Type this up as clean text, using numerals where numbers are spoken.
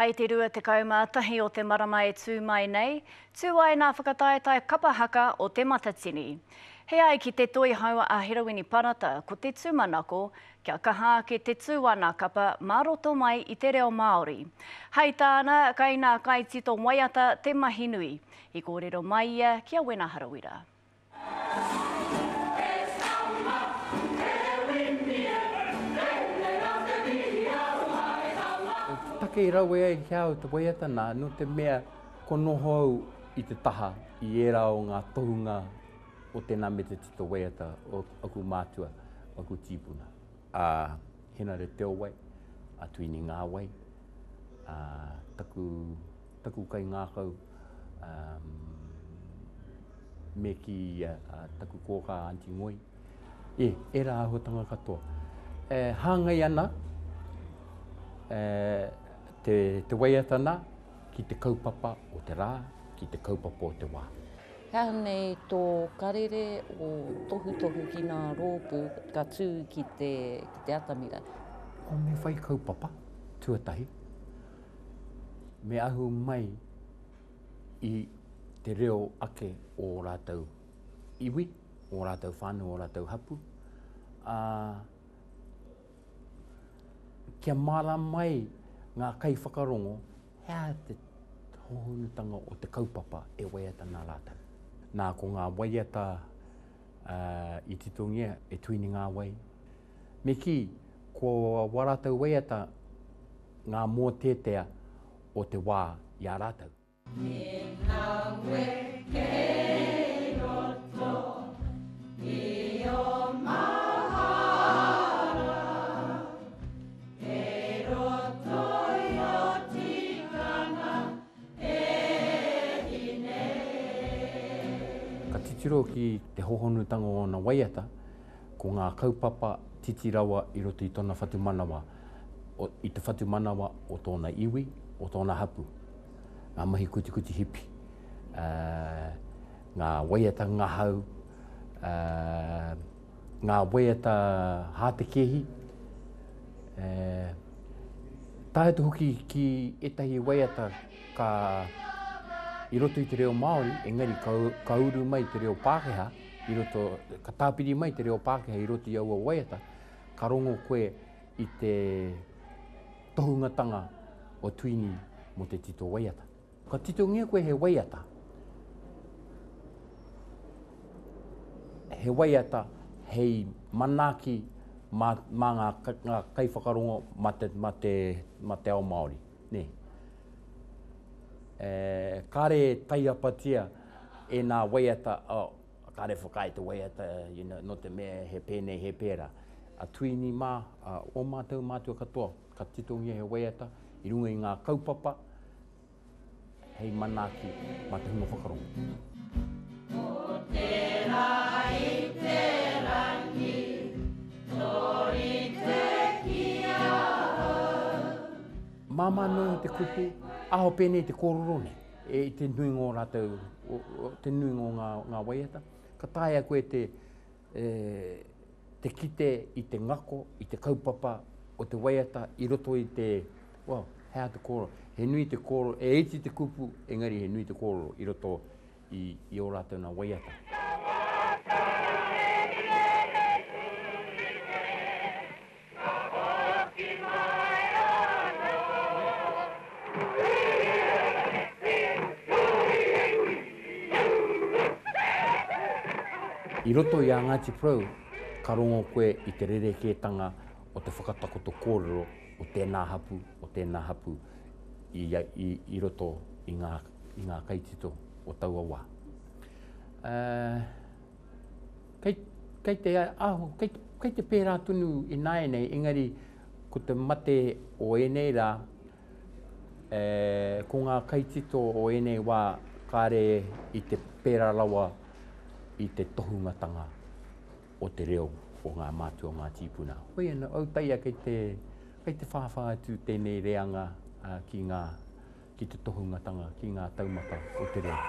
Hei te 21 o te marama e tū mai nei, tū ai nā whakataetae kapa haka o Te Matatini. He ai ki te toihau a Herewini Parata, ko te tūmanako, kia kaha ake te tū a nā kapa mā roto mai i te reo Māori. Hei tāna, kai nā kaitito waiata te mahi nui. I kōrero mai ia ki a Wena Harawira. Te take i rawe ai ki a au te waiata nā, nō te mea kua noho au i te taha i ērā o ngā tohunga o tēnā me te tito waiata o aku mātua, o aku tīpuna, a Henare Te Owai, a Tuini Ngāwai, a taku, taku kaingākau, me kī ia, taku kōkā Aunty Ngoi, e, ērā āhuatanga katoa. E hāngai ana e, te, te waiata nā ki te kaupapa o te rā, ki te kaupapa o te wā. He aha nei tō karere o tohutohu ki ngā rōpū ka tū ki te, ki te atamira? O me whai kaupapa, tuatahi, me ahu mai i te reo ake o ō rātou iwi, ō rātou whānau, ō rātou hapū, ā, kia mārama mai ngā kaiwhakarongo he aha te hōhonutanga o te kaupapa e waiata nā rātou. Nā, ko ngā waiata i titongia e Tuini Ngāwai, me kī, ko wā rātou waiata ngā mōteatea o te wā i a rātou. Tēnā koe kei roto i ō mahara, Kei roto i ō tikanga e hine. Ka titiro ki te hohonutanga o ōna waiata, ko ngā kaupapa titi rawa i roto i tōna whatumanawa, i te whatumanawa o tōna iwi, o tōna hapū. Ngā mahi kutikuti hipi, ngā waiata ngahau, ngā waiata hātekēhi, tae atu hoki ki ētahi waiata ka i roto i te reo Māori, engari ka uru mai te reo Pākehā, i roto, ka tāpiri mai te reo Pākehā i roto i aua waiata, ka rongo koe i te tohungatanga o Tuini mō te tito waiata. Ka titongia koe he waiata, he waiata hei manaaki mā, mā ngā, ngā kaiwhakarongo mā te, mā te, mā te ao Māori, nē. E, kāre e taiapatia e nā waiata, oh, kāre whakaae te waiata, you know, nō te mea he pēnei, he pērā. A Tuini mā, a ō mātou mātua katoa, ka titongia he waiata i runga i ngā kaupapa hei manaaki mā te hunga whakarongo. Ko tērā i te rangi, tō rite ki ahau. Māmā noa iho te kupu, aho pēnei te kōrero nei, e i te nuinga o rātou, te nuinga o ngā, ngā waiata, ka taea koe te, e, te kite i te ngako, i te kaupapa o te waiata i roto i te, well, he aha te kōrero, he nui te kōrero, e iti te kupu, engari he nui te kōrero i roto i, i ō rātou nā waiata. Ka hoki mai anō. I roto i a Ngāti Porou, ka rongo koe i te rerekētanga o te whakatakoto kōrero o tēnā hapū, o tēnā hapū i, i, i roto i ngā, i ngā kaitito o taua wā. Uh, Kei, kei te aho, kei, kei te pērā tonu ināianei, engari ko te mate o ēnei rā, e, ko ngā kaitito o ēnei wā kāre i te pērā rawa i te tohungatanga o te reo o ngā mātua o ngā tīpuna. Hoi anō, autaia kei te, kei te whāwhā atu tēnei reanga ki ngā, ki te tohungatanga, ki ngā taumata o te reo.